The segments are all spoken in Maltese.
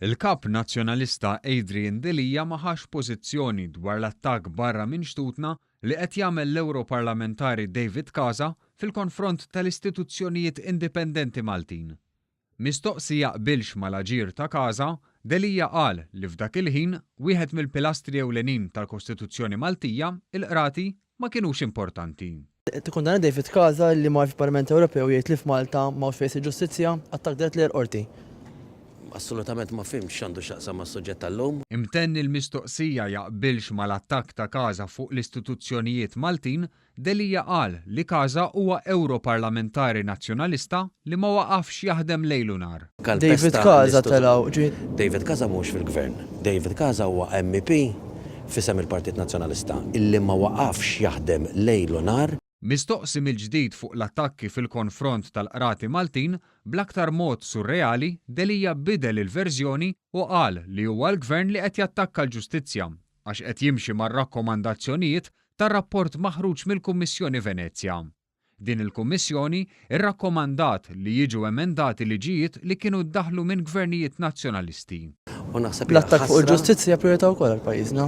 Il-Kap Nazzjonalista Adrian Delia ma ħax pożizzjoni dwar l-attakk barra minn xtutna li qed jagħmel l-Ewroparlamentari David Casa fil-konfront tal-istituzzjonijiet indipendenti Maltin. Mistoqsi jaqbilx mal-aġir ta' Casa, Delia qal li f'dak il-ħin, wieħed mill-pilastri ewlenin tal-Kostituzzjoni Maltija, il-Qrati, ma kinux importanti. Tikkundanna David Casa li mar fil-Parlament Ewropew jgħid li f'Malta m'hawnx fejn issir ġustizzja, attakk dirett lejn il-Qorti. Assolutament ma fhimtx x'għandu x'jaqsam mas-suġġett tal-lum. Imtenni l-mistoqsija jaqbilx mal-attakk ta' Casa fuq l-istituzzjonijiet Maltin, Delia qal li Casa huwa Ewroparlamentari Nazzjonalista li ma waqafx jaħdem lejl u nhar. David Casa telgħu ġie. David Casa mhuwiex fil-Gvern. David Casa huwa MEP f'isem il-Partit Nazzjonalista illi ma waqafx jaħdem lejl u nhar. Mistoqsi mill-ġdid fuq l-attakki fil-konfront tal-Qrati Maltin, bl-aktar mod surreali, Delia bidel il-verżjoni u qal li huwa l-Gvern li qed jattakka l-ġustizzja għax qed jimxi mar-rakkomandazzjonijiet tar-rapport maħruġ mill-Kummissjoni Venezja. Din il-Kummissjoni rrakkomandat li jiġu emendati liġijiet li kienu ddaħħlu minn gvernijiet Nazzjonalisti. U naħseb hija L-attakk fuq ħasra. il-ġustizzja prijorità wkoll għal pajjiżna.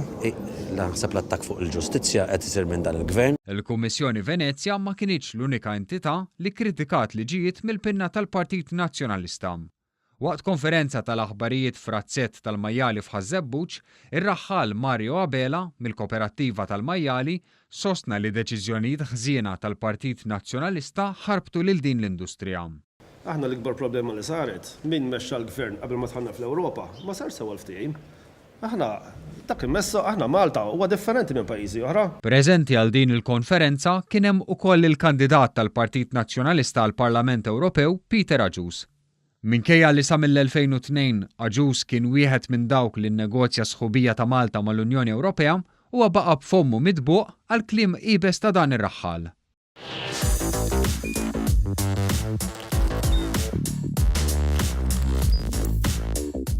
Naħseb l-attakk fuq il-ġustizzja qed isir minn dan il-Gvern. Il-Kummissjoni Venezja ma kinitx l-unika entità li kkritikat liġijiet mill-pinna tal-Partit Nazzjonalista. Waqt konferenza tal-aħbarijiet f'razzett tal-majjali f'Ħaż-Żebbuġ, ir-raħħal Mario Abela, mill-Koperattiva tal-Majjali, sostna li deċiżjonijiet ħżiena tal-Partit Nazzjonalista ħarbtu lil din l-industrija. Aħna l-ikbar problema li saret, min mexxa l-Gvern qabel ma dħalna fl-Ewropa, ma sarx sewwa l-ftehim. Aħna, dak immessa, aħna Malta huwa differenti minn pajjiżi oħra. Preżenti għal din il-konferenza kien hemm ukoll il-kandidat tal-Partit Nazzjonalista għall-Parlament Ewropew Peter Agius. Minkejja li sa mill-2002 Agius kien wieħed minn dawk li nnegozja s-sħubija ta' Malta mal-Unjoni Ewropea, huwa baqa' b'fommu mitbuq għall-kliem iebes ta' dan ir-raħħal.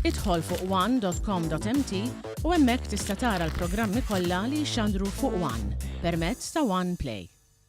Idħol fuq one.com.mt u hemmhekk tista' tara l-programmi kollha li jixxandru fuq One permezz ta' One Play.